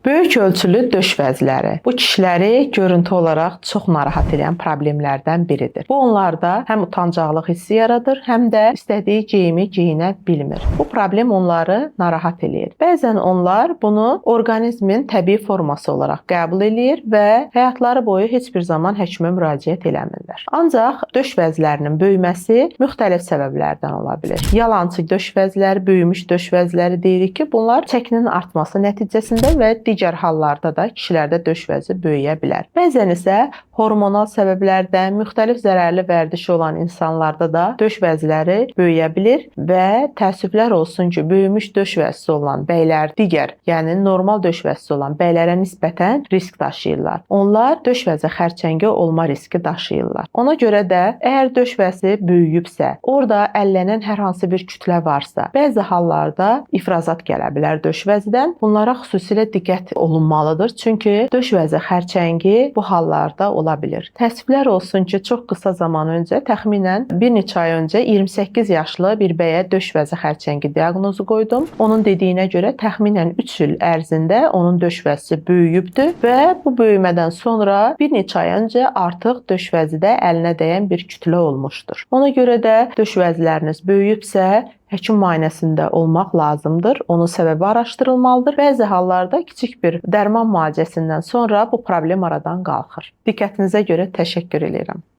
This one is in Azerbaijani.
Böyük ölçülü döş vəziləri. Bu kişiləri görüntü olaraq çox narahat edən problemlərdən biridir. Bu onlarda həm utancaqlıq hissi yaradır, həm də istədiyi geyimi geyinə bilmir. Bu problem onları narahat eləyir. Bəzən onlar bunu orqanizmin təbii forması olaraq qəbul eləyir və həyatları boyu heç bir zaman həkimə müraciət eləmirlər. Ancaq döş vəzilərinin böyüməsi müxtəlif səbəblərdən ola bilər. Yalançı döş vəziləri, böyümüş döş vəziləri deyirik ki, bunlar çəkinin artması nəticəsində və digər hallarda da kişilərdə döş vəzi böyüyə bilər. Bəzən isə hormonal səbəblərdən, müxtəlif zərərli vərdişi olan insanlarda da döş vəziləri böyüyə bilir və təəssüflər olsun ki, böyümüş döş vəzisi olan bəylər digər, yəni normal döş vəzisi olan bəylərə nisbətən risk daşıyırlar. Onlar döş vəzi xərçəngi olma riski daşıyırlar. Ona görə də əgər döş vəzi böyüyübsə, orada əllənən hər hansı bir kütlə varsa, bəzi hallarda ifrazat gələ bilər döş vəzidən. Bunlara xüsusilə diqqət olunmalıdır. Çünki döş vəzi xərçəngi bu hallarda ola bilir. Təəssüflər olsun ki, çox qısa zaman öncə, təxminən bir neçə ay öncə 28 yaşlı bir bəyə döş vəzi xərçəngi diaqnozu qoydum. Onun dediyinə görə təxminən 3 il ərzində onun döş vəzisi böyüyübdü və bu böyümədən sonra bir neçə ay öncə artıq döş vəzidə əlinə dəyən bir kütlə olmuşdur. Ona görə də döş vəziləriniz böyüyübsə, həkim müayinəsində olmaq lazımdır. Onun səbəbi araşdırılmalıdır. Bəzi hallarda kiçik bir dərman müalicəsindən sonra bu problem aradan qalxır. Diqqətinizə görə təşəkkür eləyirəm.